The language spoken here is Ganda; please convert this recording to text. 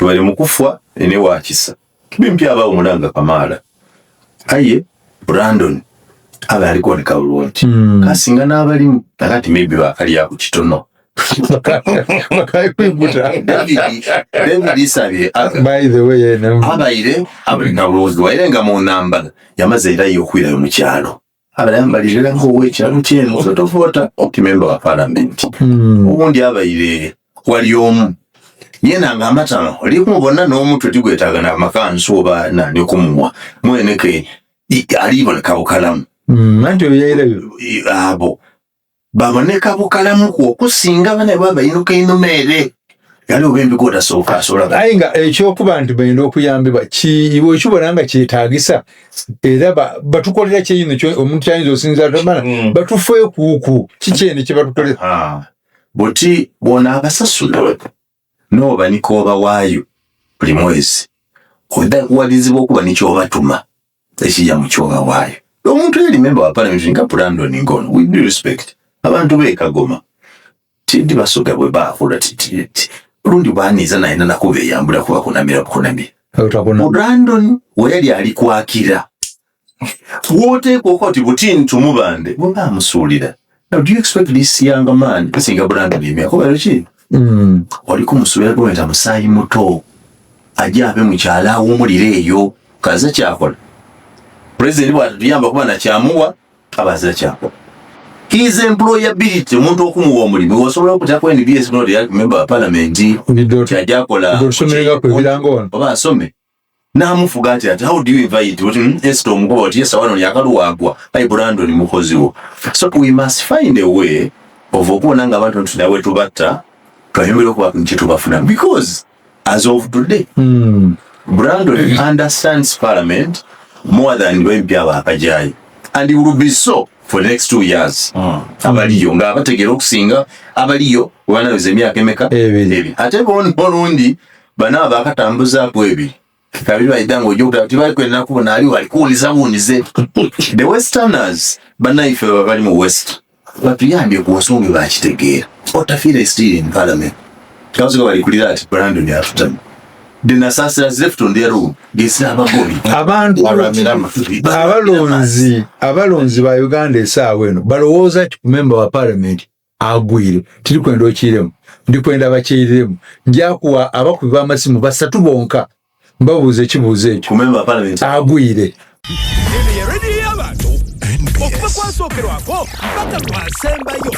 Tubali mukufwa ene wakisa bimpi abawo mulanga kamala aye Brandon aba ali kuboneka bulungi. Kasinga n'abalimu akati maybe bakalyaku kitono. Bakakwiguta. David Isabye By the way, abaire aboneka bulungi waire nga mu ntambala yamaze era yokwirayo mu kyalo, abayambalirira ng'owekyalo kyeno sotofota ti member wa parliament. Obundi abaire wali omu yena nga amatama oli kumubona n'omutwe tigwetaaga namakansu oba nani okumuwa mweneke aliboneka bukalamu. Anti oyo yairayo. Abo baboneka bukalamu okusinga bana babayinuka einuma ere yali oba embigo otasooka asobola. Aye nga ekyokuba nti balina okuyambibwa iwe okibona nga kyetaagisa era batukolera kyeyino omuntu kyayinza osinzira tomala batufeekuuku kikyene kyebatukolera. Buti bwona abasasula nooba nikobawaayo buli mwezi odda kuwalizibwa okuba nikyobatuma ekijja mu kyobawaayo. Omuntu eri member wa parliament nga Brandon ngono, with due respect, abantu beekagoma tindi basoga bwe baakula lundi baniiza nayina nakubeyambula kuba kunamira bukunamira. Brandon weyali ali kwakira woteekwa okuba ti buti ntumubande bwe bamusuulira. Now, do you expect this young man kusinga Brandon emyaka oba ki? Oli kumusuubira gwenta musaayi muto ajja abe mukyala awumulire eyo kaze kyakola. President bw'atatuyamba kuba nakyamuwa abaza kyakola. His employability, omuntu okumuwa omulimu osobola okutako NBS not yali member wa parliament kyajja akola. Osomererako ebirango wano. Oba asome n'amufuga ati how do you invite oti Esther omukuba oti yes wano yakaluwagwa ayi Brandon mukozi wo. So we must find a way of okubona nga abantu nti tubatta twayongera okuba kye tubafuna, because as of today Brandon understands parliament more than MP abakajayi and it will be so for the next 2 years. Abaliyo nga abategeera okusinga abaliyo webanaweza emyaka emeka? 2. Ate bona olundi bano abakatambuzaako 2 kabiri bayidda nga ojja okutaba tibalikwenda kubona ali walikuwuniza buwunize. The westerners, bannaife bali mu west batuyambye ku nsonga bakitegeera. Otafiire is still in parliament kabuziga balikulira ati Brandon atutami. The Nasasira left on their own gesira abagobi. Abantu abalonzi ba Uganda esaawa eno balowooza ki ku member wa parliament agwire? Tirikwenda okiremu, ndikwenda bakyiriremu. Njakuwa abakubi b'amasimu basatu bonka mbabuuza ekibuuzo ekyo. Ku member wa parliament agwire. Eno ye rediyo y'abantu okuva kwasookerwako mpaka lwasembayo.